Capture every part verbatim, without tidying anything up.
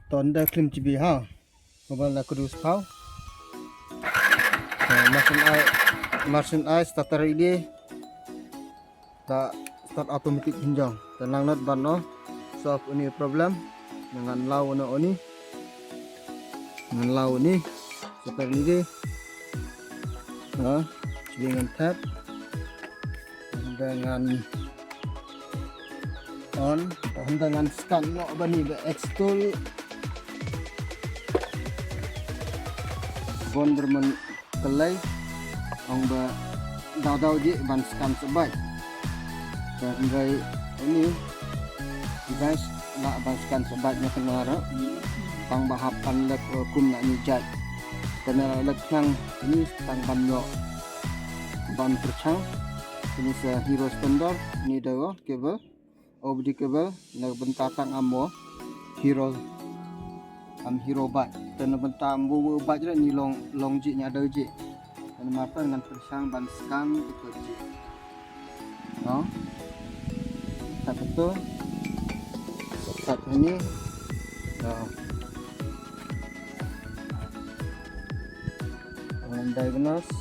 Ton da klim chibi ha. Kaba la kudu spau. Marsin ai, marsin ai starter ini. Da start automatic hinjong. Te nang nat ban no solve any problem. Ngan law no oni. Ngan law oni. Starter ini de. Ha, chibi ngan tap. Ngan on, ngan scan no bani ba extol. Bon berman kelai ong ba daw daw ji ban scan sebai. Te hynrei ini device la ban scan sebai na kena ra. Tang ba hap pan lek kum na ni jai. Kena lek nang ini tang ban yo ban perchang. Ini se hero standard ni dawa kebel. Obdi kebel na benta tang amo hero, am hero bat. Te na benta ambo bat re ni long long ji nya dau ji. Te na mata ngan persang ban scan itu ji. No. Tak betul. Sat ini. No. Ngan diagnose.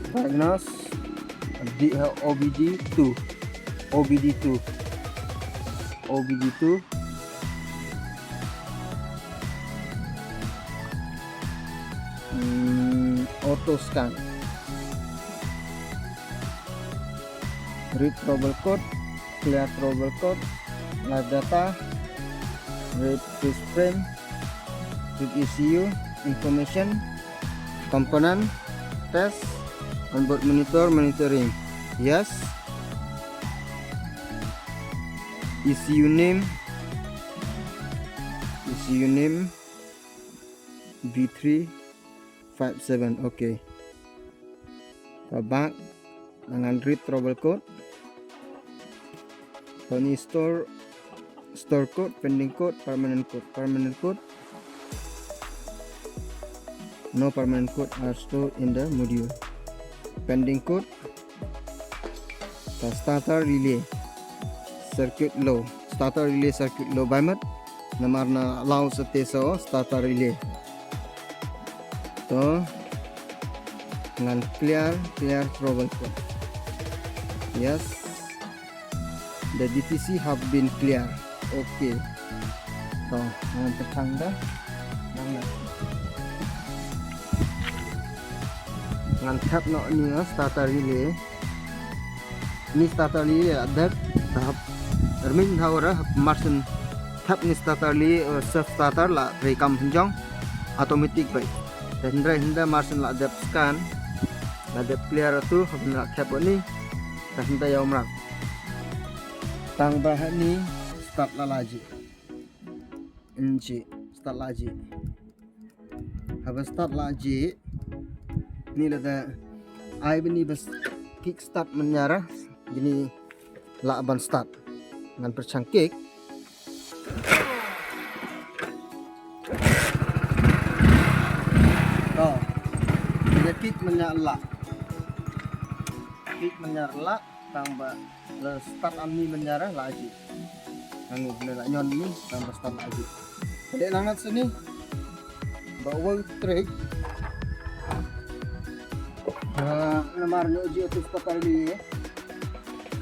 Diagnose. Di ha O B D two. O B D two. O B D two. Hmm, auto scan. Read trouble code. Clear trouble code, live data, read freeze frame, read E C U, information, component, test, onboard monitor, monitoring. Yes. E C U name, E C U name, B three five seven, okay. Go back, ngan read trouble code. Tony store, store code, pending code, permanent code, permanent code. No permanent code are stored in the module. Pending code, ta starter relay circuit low. Starter relay circuit low baimat. Namar na allow sa te so starter relay. To ngan clear, clear trouble code. Yes. The D T C have been clear. Okay. To ngan pechang da. Ngan ngan tap no ni starter relay. Ni starter relay la dep ta hap rmin ha ora hap marsin tap ni starter relay, eh, self starter la trei kam hynjong automatic bai. Te hynrei hynda marsin la dep scan la dep clear tu hap la tap ni ta hynda ya umrang. Tang ba ha ni start la laji. Nji start laji. Haba start la ji ni lada ai bini bas kick start menyara bini la ban start ngan perchang kick. To bini kick menyara la kick menyara la. Tang ba la start am ni menyara la ji. Nang ni la nyon ni tang ba start la ji. Dek nang nat sini. Ba wau trik. Ah, namar nyo ji tu start kali ni.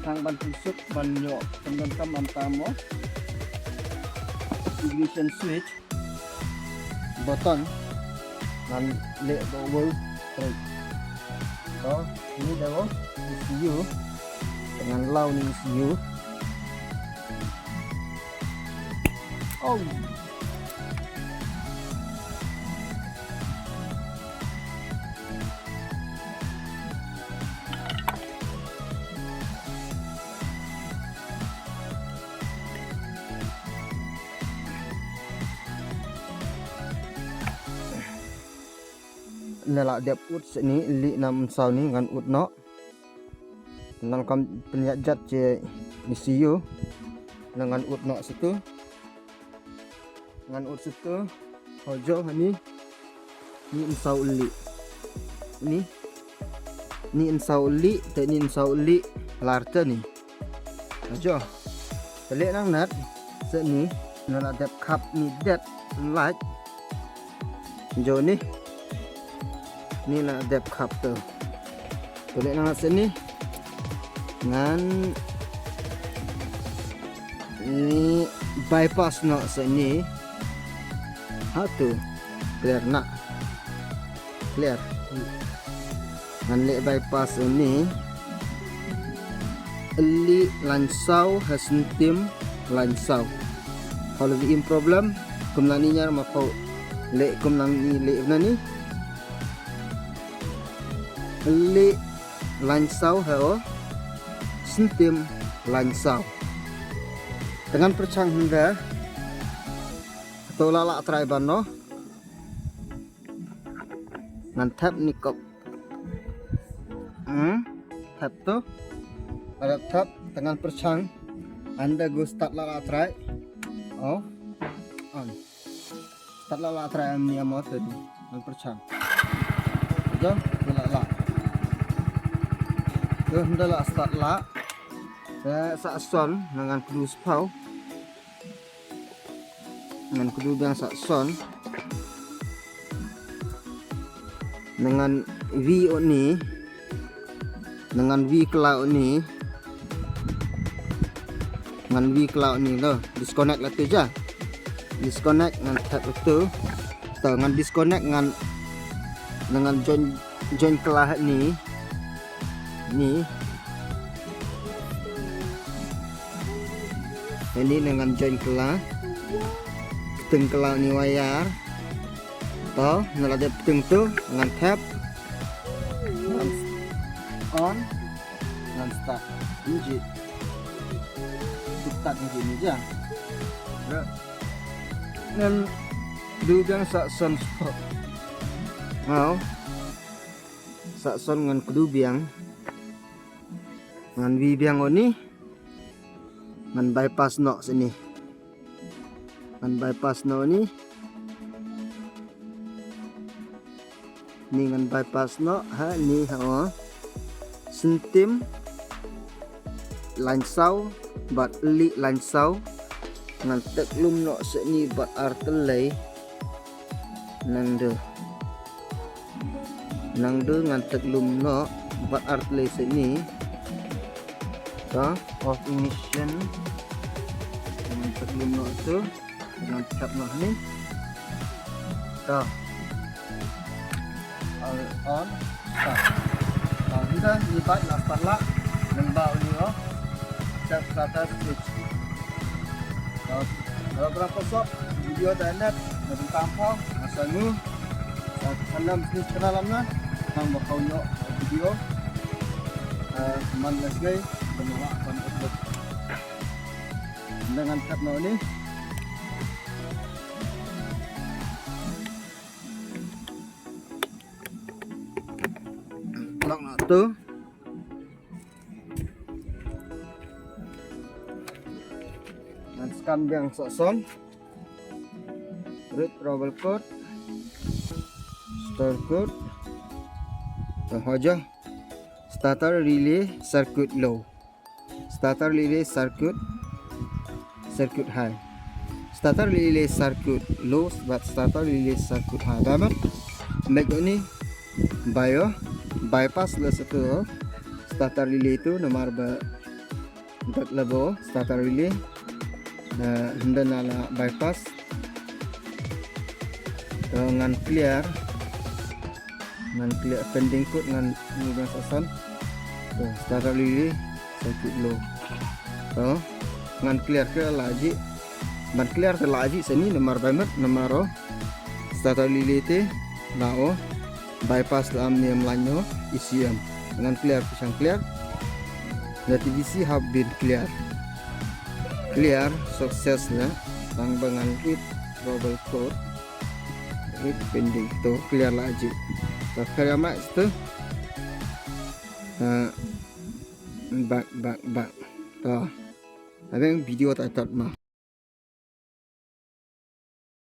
Tang ban tusuk ban nyo. Tang ban tam am tam mo. Ignition switch. Button ngan leh da wau. To ni da wau E C U ngan law ni E C U. Oh. Ne la dep ut sini li nam saw ni ngan ut no. Nang kam pynjat jat ce ni siu. Nang ngan ut no situ. Ngan ut situ. Hojo hani. Ni insaw li. Ni. Ni insaw li, te ni insaw li. Lar te ni. Ajo. Te leh nang nat. Se ni. Nga la dep khap ni det light. Jong ni. Ni la dep khap tu. Tu leh nang sini. Ngan ni bypass noh sini. Ha tu. Clear na. Clear. Ngan leh bypass uni. Ylli lain saw ha syntem lain saw. Haba la im problem, kum nang ni ñiar ma pau leh kum nang ni leh na ni. Ylli lain saw ha o syntem lain saw. Te ngan pyrshang hynda. To la lah trai ban noh. Ngan thep ni kop. Hmm, thep tu. Ada thep, te ngan pyrshang. Hynda gu start la lah trai. Oh. On. Start la lah trai am ni am tu. Ngan pyrshang. Jom, tu la lah. Tu hynda la start la. Sa, sa son, ngan kdu spau. Ngan kdu biang sa son. Ngan wi uni. Ngan wi kla uni. Ngan wi kla uni lo. Disconnect la tu ja. Disconnect ngan thep tu. To ngan disconnect ngan, ngan join, join kla ni. Ni. Ini ngan join kla. Pynthep kla ni wire. To, ngan la dep pynthep tu, ngan thep. Ngan on. Ngan start. Ni ji. Start ni ji ni ja. Ngan kdu biang sa son spot. Ngau. Sa son ngan kdu biang. Ngan wi biang uni. Ngan bypass noh sini. Ngan bypass noh ni. Ni ngan bypass noh ha ni ha o. Syntem lain saw bad ylli lain saw. Ngan thep lum noh sini bad artylli. Nang du. Nang du ngan thep lum noh bad artylli sini. To, off ignition. Ngan thep lum noh tu. Ngan thep noh ni. To. All on. Start. To, hynda ni bad la start la. Nang ba uni o. Thep starter switch. Kalau, kalau berapa sok video dah net, dah bintang kau, masa nu, dah tanam sini channel lam na, nang bakal nyok video, eh, man les gay, benua akan upload. Dengan kat mau ni. Lock na tu. Ngan scan biang sa son. Read trouble code. Start code. Tang hoja. Starter relay circuit low. Starter relay circuit, circuit high. Starter relay circuit low, bad starter relay circuit high. Bad met ni bio bypass la satu starter relay tu namar ba dak labo starter relay. Hynda na la bypass. To ngan clear. Ngan clear pending code ngan ngan sa son. To starter relay circuit low. To ngan clear ke la ji. Ban clear te la ji sini namar ba met namar o. Starter relay te la o. Bypass la am niam lain no E C M. Ngan clear pyrshang clear. The T V C have been clear. Clear success la. Tang ba ngan read trouble code. Read pending. To clear la ji. To clear ma tu. Ha, back, back, back. To. Abeng video ta tat ma.